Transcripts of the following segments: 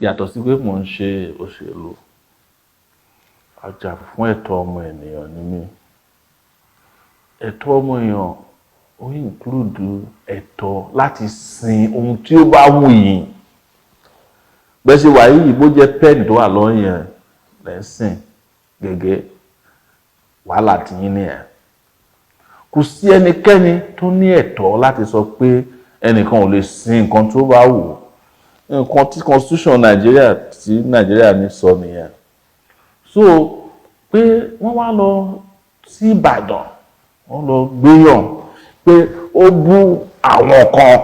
Yàtọ̀ sí pé mò ń ṣe òṣèlú, ajà fún ẹ̀tọ́ ọmọ ènìyàn ni mí. Ẹ̀tọ́ ọmọ èèyàn ó include ẹ̀tọ́ láti sin ohun tí ó bá wù yín. Bẹ́ẹ̀ ṣe wà yìí, bó jẹ́ pen tó wà lọ́yìn ẹ̀ lẹ́sìn gẹ́gẹ́, wàhálà tiyín nìyẹn. Kò sí ẹnikẹ́ni tó ní ẹ̀tọ́ láti sọ pé ẹnìkan ò lè sin nǹkan tó bá wù ú. Nǹkan tí constitution Nàìjíríà tí Nàìjíríà ní sọ nìyẹn. So pé wọ́n wá lọ sí Ìbàdàn, wọ́n lọ gbéyàn pé ó bú àwọn kan,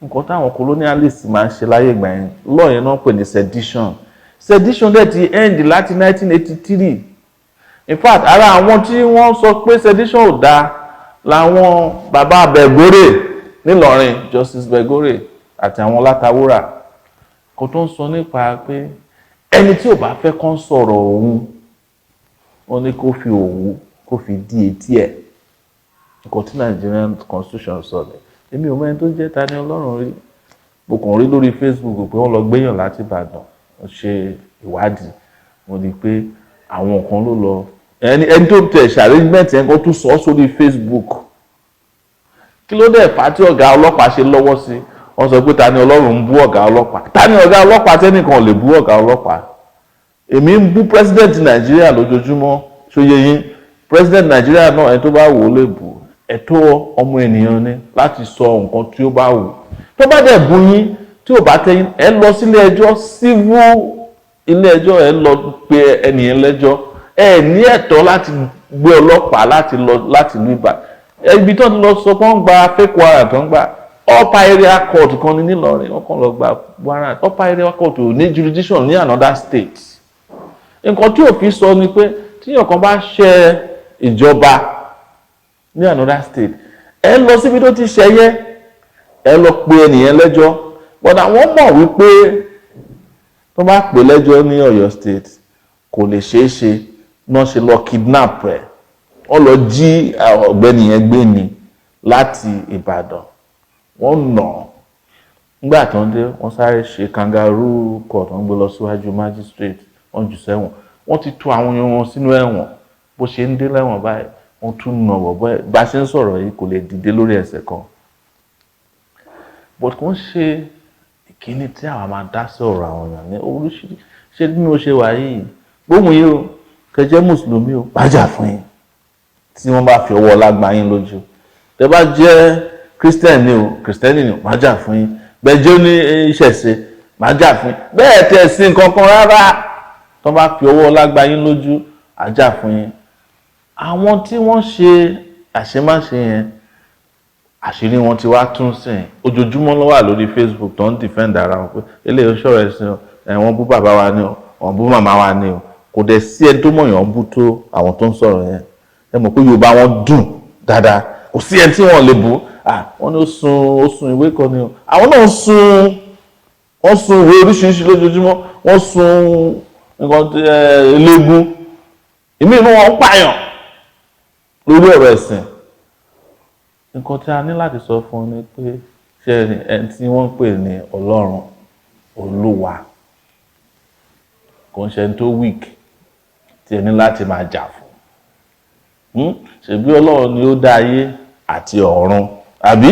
nǹkan táwọn colonialists máa ń ṣe láyé ìgbà yẹn law yẹn náà pè ní sedition. Sedition dẹ̀ ti end láti 1983. In fact, ara àwọn tí wọ́n sọ pé sedition ò dáa làwọn bàbá Belgore nílọrin, Justice Belgore àti àwọn Látàwúrà kò tó ń sọ nípa pé ẹni tí ò bá fẹ́ kán sọ̀rọ̀ òun, wọ́n ní kó fi òwú kó fi dí etí ẹ̀. Nǹkan tí Nigerian constitution sọ ni. Èmi ò mọ ẹni tó jẹ́ Tani Ọlọ́run rí. Mo kàn rí lórí Facebook pé wọ́n lọ gbéyàn láti Ìbàdàn. Wọ́n ṣe ìwádìí, mo rí i pé àwọn kan ló lọ. Ẹni tó tẹ̀ ṣe arrangement yẹn kó tún sọ sórí Facebook. Kí ló dé fà á tí ọ̀gá ọlọ́pàá ṣe lọ́wọ́ sí? Wọ́n sọ pé Tani Ọlọ́run ń bú ọ̀gá ọlọ́pàá. Tani ọ̀gá ọlọ́pàá tẹ́nìkan ò lè bú ọ̀gá ọlọ́pàá? Èmi ń bú president Nàìjíríà lójoojúmọ́, ṣó yé yín? President Nàìjíríà náà, ẹni tó bá wò ó lè bú. Ẹ̀tọ́ ọmọ ènìyàn ni láti sọ nǹkan tí ó bá wù. Tó bá dẹ̀ bú yín, tí ò bá tẹ́yìn, ẹ lọ sílé ẹjọ́, civil ilé ẹjọ́, ẹ lọ pe ẹnìyẹn lẹ́jọ́. Ẹ ní ẹ̀tọ́ láti gbé ọlọ́pàá láti lọ láti ìlú Ìbàdàn, ibi tó ti lọ sọ pé wọ́n gba fake warrant tó ń gbà. Upper Area Court kan ní nílọrin, wọ́n kàn lọ gba warrant. Upper Area Court ò ní jurisdiction ní another state. Nǹkan tí òfin sọ ni pé tíyàn kan bá ṣe ìjọba ní another state, ẹ lọ síbi tó ti ṣẹyẹ, ẹ lọ pe ẹnìyẹn lẹ́jọ́. But àwọn mọ̀ wípé tó bá pè lẹ́jọ́ ní Ọ̀yọ́ State, kò lè ṣeé ṣe náà ṣe lọ kidnap ẹ̀. Wọ́n lọ jí ọ̀gbẹ́ni yẹn gbé ni láti Ìbàdàn. Wọ́n nà án nígbà tó ń dé. Wọ́n sáré ṣe kangaroo court, wọ́n gbé lọ síwájú magistrate, wọ́n jù sẹ́wọ̀n. Wọ́n ti tú àwọn èèyàn wọn sínú ẹ̀wọ̀n. Bó ṣe ń dé lẹ́wọ̀n báyìí, wọ́n tún nà bọ̀bọ́ ẹ̀. Bá ṣe ń sọ̀rọ̀ yìí, kò lè dìde lórí ẹsẹ̀ kan. But kò ń ṣe ìkíní tí àwa máa dá sí ọ̀rọ̀ àwọn èèyàn ní oríṣiríṣi. Ṣé bí mo ṣe wà yìí, gbóhùn yìí o, kẹjẹ mùsùlùmí o, bá jà fún yín tí wọ́n bá fi ọwọ́ ọlá gbá yín lójú. Tẹ́ bá jẹ́ Christian ni o, Christian ni o, má jà fún yín. Bẹ́ẹ̀ jẹ́ ní ìṣẹ̀ṣe, má jà fún yín. Bẹ́ẹ̀ tẹ̀ sí nǹkan kan rárá, tó bá fi ọwọ́ ọlá gbá yín lójú, á jà fún yín. Àwọn tí wọ́n ṣe àṣemáṣe yẹn, àṣírí wọn ti wá tún sìn. Ojoojúmọ́ ló wà lórí Facebook tó ń defend ara wọn pé eléyìí ó ṣọ̀rọ̀ ẹ̀sìn o, ẹ̀ wọ́n bú bàbá wa ni o, wọ́n bú màmá wa ni o. Kò dẹ̀ sí ẹni tó mọ̀yàn bú tó àwọn tó ń sọ̀rọ̀ yẹn. Ẹ mọ̀ pé Yorùbá wọn dùn dáadáa, kò sí ẹni tí wọ́n lè bú. Wọ́n ní ó sun ìwé kan ni o. Àwọn náà sun, wọ́n sun ìwé oríṣiríṣi lójoojúmọ́. Wọ́n sun nǹkan eléégún, ìmí inú wọn ń pààyàn lórí ọ̀rọ̀ ẹ̀sìn. Nǹkan tí a ní láti sọ fún un ni pé, ṣé ẹni tí wọ́n ń pè ní Ọlọ́run Olúwa kò ń ṣe ẹni tó weak tí ẹ ní láti máa jà fún? Ṣebí Ọlọ́run ni ó dá ayé àti ọ̀run, àbí?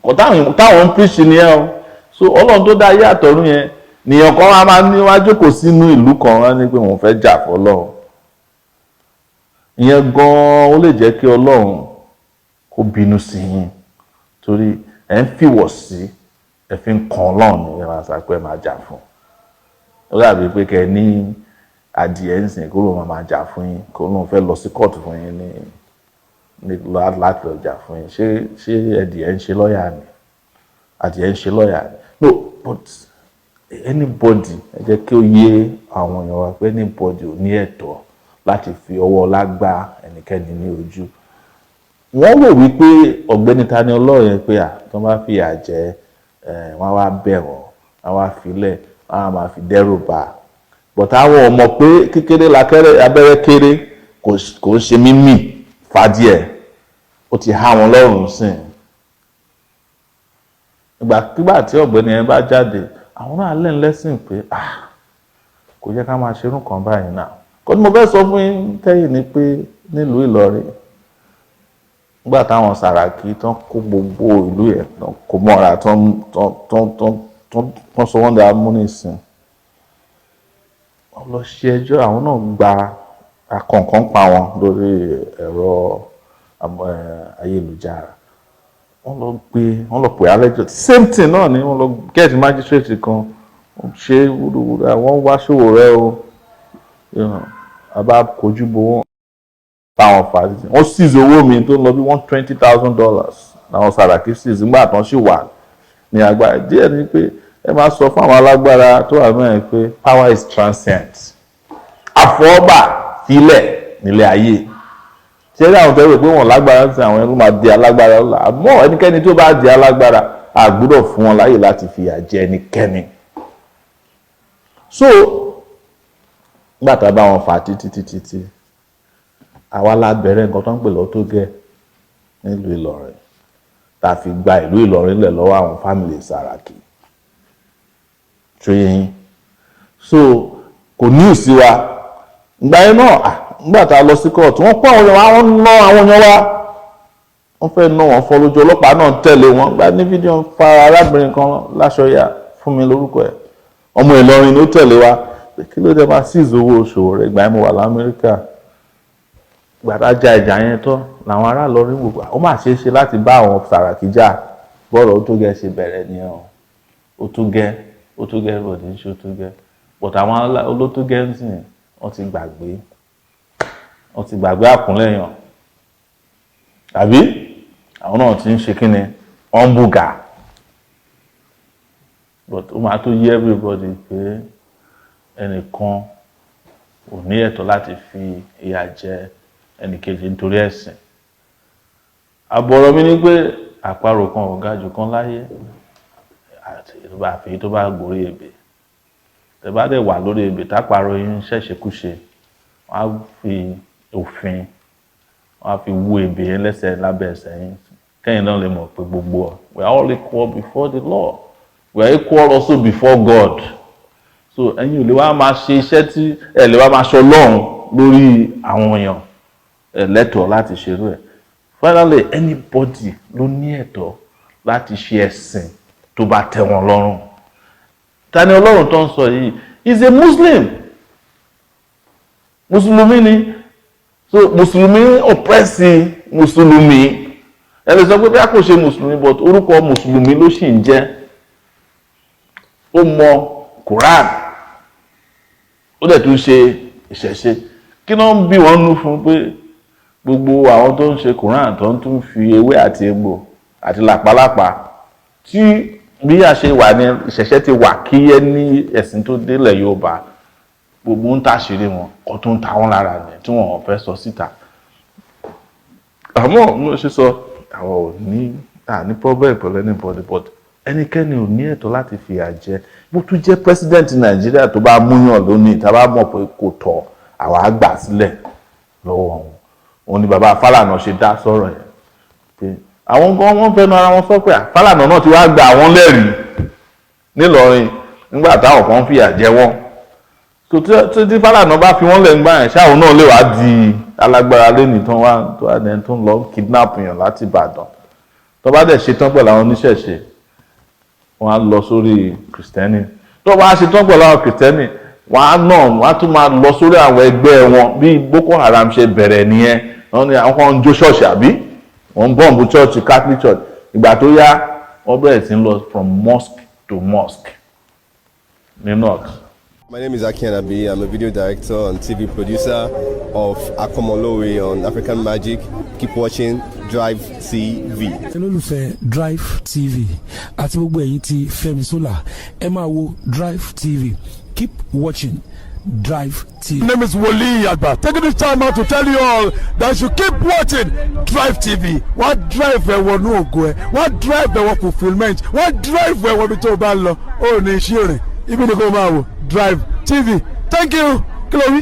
Kò táwọn ń preach nìyẹn o. So Ọlọ́run tó dá ayé àtọ̀run yẹn nìyẹn kan wá máa ní wá jókòó sínú ìlú kan, wá ní pé òun fẹ́ jà fún Ọlọ́run ìyẹn gan-an. Ó lè jẹ́ kí Ọlọ́run kó bínú sí yín, torí ẹ̀ ń fìwọ̀ sí, ẹ̀ fi ń kan Ọlọ́run ní ẹ̀ máa sọ pé ẹ máa jà fún. Ó dàbí pé kẹ́ ẹ ní adìẹ ń sìn kó lóun máa jà fún yín, kó lóun fẹ́ lọ sí kóòtù fún yín ní láti lọ jà fún yín. Ṣé adìẹ ń ṣe lọ́ọ̀yà ni? Adìẹ ń ṣe lọ́ọ̀yà ni? No. But anybody, ẹ jẹ́ kí ó yé àwọn èèyàn wa pé anybody ò ní ẹ̀tọ́ láti fi ọwọ́ ọlá gbá ẹnikẹ́ni ní ojú. Wọ́n rò wípé ọ̀gbẹ́ni Tani Olohun yẹn pé à tó bá fìyà jẹ wọ́n á wá bẹ̀ wọ́n, wọ́n á wá filẹ̀, wọ́n á máa fi dẹ́rù bà. But àwọn ọmọ pé kékeré lakẹ́rẹ́ abẹ́rẹ́ kéré, kò ń ṣe mímì fàdíẹ̀, ó ti há wọn lọ́rùn sìn. Ìgbàkigbà tí ọ̀gbẹ́ni yẹn bá jáde, Àwọn náà lẹ́nu lẹ́sìn pé, ah, kò yẹ ká máa ṣerú kan báyìí náà. Kó ní mo fẹ́ sọ fún yín tẹ́yìn ni pé nílùú Ìlọrin, nígbà táwọn Sàràkí tán kó gbogbo ìlú yẹn tán kó mọ́ra tán tán tán tán tán tán sọ wọ́n di amúnisìn, wọ́n lọ ṣe ẹjọ́. Àwọn náà gba akọ̀ǹkan pa wọn lórí ẹ̀rọ ayélujára. Wọ́n lọ gbé, wọ́n lọ pè á lẹ́jọ́. Same thing náà ni wọ́n lọ get magistrate kan, wọ́n ṣe wúruwúru, àwọn wá Sowore o, àbá kojú bo wọn, báwọn fà á títí wọ́n seize owó mi tó ń lọ bí $120,000 làwọn Sàràkí seize nígbà tán sì wà ní agbára díẹ̀. Ni pé ẹ máa sọ fún àwọn alágbára tó wà mẹ́rin pé power is transient. Àfọwọ́bà sílẹ̀ nílé ayé. Ṣé ní àwọn tẹ́lẹ̀ pé wọ́n lágbára ń sin, àwọn ẹni máa di alágbára lọ́la. Àmọ́ ẹnikẹ́ni tó bá di alágbára, a gbọ́dọ̀ fún wọn láyè láti fìyà jẹ ẹnikẹ́ni. So nígbà tá a bá wọn fà á títí títí tí àwa la bẹ̀rẹ̀ nǹkan tó ń pè lọ́tọ́gẹ́ nílùú Ìlọrin, tá a fi gba ìlú Ìlọrin lẹ̀ lọ́wọ́ àwọn family Sàràkí ṣòye yín. So kò ní ìsí wa ìgbà yẹn náà. Nígbà tá a lọ sí kóòtù, wọ́n kó àwọn èèyàn wá, wọ́n ná àwọn èèyàn wá, wọ́n fẹ́ ná wọn fọ́ lójú. Ọlọ́pàá náà tẹ̀lé wọn gba ní fídíò fa arábìnrin kan láṣọ ya fún mi lórúkọ ẹ̀, ọmọ Ìlọrin ni ó tẹ̀lé wa. Kí ló dé máa seize owó oṣù rẹ̀? Ìgbà yẹn mo wà l'Amẹ́ríkà. Gbàtà ja ìjà yẹn tán làwọn ará Ìlọrin wò ó mà ṣeé ṣe láti bá àwọn Sàràkí jà. Bọ́ọ̀rọ̀ ó tó gẹ́ ṣe bẹ̀rẹ̀ nìyẹn o. Ó tó gẹ́, ó tó gẹ́, bọ̀dé ń ṣe ó tó gẹ́, but àwọn olótógẹ́ ń sìn, wọ́n ti gbàgbé, wọ́n ti gbàgbé àkúnlẹ̀yàn, àbí àwọn náà ti ń ṣe kí ni, wọ́n ń bùgà. But ó máa tó yé everybody pé ẹnìkan ò ní ẹ̀tọ́ láti fi ìyà jẹ ẹnìkejì nítorí ẹ̀sìn. Àbọ̀rọ̀ mi ni pé àparò kan ò ga jù kan láyé, àti àfi tó bá gorí ebè. Tẹ́ bá dẹ̀ wà lórí ebè, táparò yín ń ṣẹ̀ṣẹ̀kúṣe, wọ́n á fi òfin, wọ́n á fi wú ebè yẹn lẹ́sẹ̀ lábẹ́ ẹsẹ̀ yín, kẹ́yìn náà lè mọ̀ pé gbogbo, we are all equal before the law, we are equal also before God. So ẹ̀yin ò lè wá máa ṣe iṣẹ́ tí ẹ lè wá máa ṣe Ọlọ́run lórí àwọn èèyàn. Ẹ lẹ́tọ̀ọ́ láti ṣerú ẹ̀. Finally, anybody ló ní ẹ̀tọ́ láti ṣe ẹ̀sìn tó bá tẹ́ wọn lọ́rùn. Ta ni Ọlọ́run tó ń sọ yìí is a Muslim. Mùsùlùmí ni. So mùsùlùmí oppress mùsùlùmí. Ẹ lè sọ pé bí a kò ṣe mùsùlùmí, but orúkọ mùsùlùmí ló sì ń jẹ́. Ó mọ Quran, ó dẹ̀ tún ṣe ìṣẹ̀ṣe. Kí ló ń bí wọn nú fún pé gbogbo àwọn tó ń ṣe Quran tó ń tún fi ewé àti egbò àti làpálàpá tí bí a ṣe wà ní ìṣẹ̀ṣẹ̀ ti wà kí ẹ ní ẹ̀sìn tó délẹ̀ Yorùbá, gbogbo ń tàṣírí wọn kó tó ń ta wọn lára ní tí wọn ò fẹ́ sọ síta. Àmọ́ mo ṣe sọ, àwọn ò ní à ní problem pẹ̀lú anybody, but ẹnikẹ́ni ò ní ẹ̀tọ́ láti fìyà jẹ, bó tún jẹ́ president Nàìjíríà tó bá múyàn lónìí. Tá a bá mọ̀ pé kò tọ́, àwa á gbà sílẹ̀ lọ́wọ́ wọn. Òun ni bàbá Fálànà ṣe dá sọ̀rọ̀ yẹn pé àwọn gan wọ́n fẹnu ara wọn sọ pé Fálànà náà ti wá gba àwọn lẹ́rìí nílọrin nígbà táwọn kan fìyà jẹ wọ́n. So tí Fálànà bá fi wọ́n lẹ̀ ń gbà yẹn, ṣáwọn náà lè wá di alágbára lẹ́nìí tó wá tó wá dẹni tó ń lọ kidnap yàn láti Ìbàdàn? Tó bá dẹ̀ ṣetán pẹ̀lú àwọn oníṣẹ̀ṣe, wọ́n á lọ sórí kìrìsìtẹ́nì. Tó bá ṣetán pẹ̀lú àwọn kìrìsìtẹ́nì, wọ́n á náà wọ́n á tún máa lọ sórí àwọn ẹgbẹ́ wọn. Bí Boko Haram ṣe bẹ̀rẹ̀ nìyẹn. Wọ́n ní àwọn kan ń jó ṣọ́ọ̀ṣì, àbí wọ́n ń bomb church, Catholic Church. Ìgbà tó yá, wọ́n bẹ̀rẹ̀ sí ń lọ from mosque to mosque ní north. My name is Aki Anabi. I'm a video director and TV producer of Akomolowe on African Magic. Keep watching Drive TV. Olólùfẹ́ Drive TV àti gbogbo ẹ̀yin tí Fẹ́mi Sola, ẹ máa wo Drive TV. Keep watching Drive TV. My name is Wole Agba. Taking this time out to tell you all that you keep watching Drive TV. Wọ́n drive ẹ wọnú ògo ẹ, wọ́n drive ẹ wọ fulfilment, wọ́n drive ẹ wọ ibi tó o bá ń lọ. Ó ní iṣẹ́ rìn, ibi ni kò máa wò Drive TV. Thank you. Kí ló wí?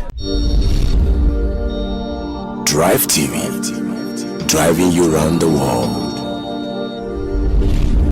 Drive TV, driving you round the world.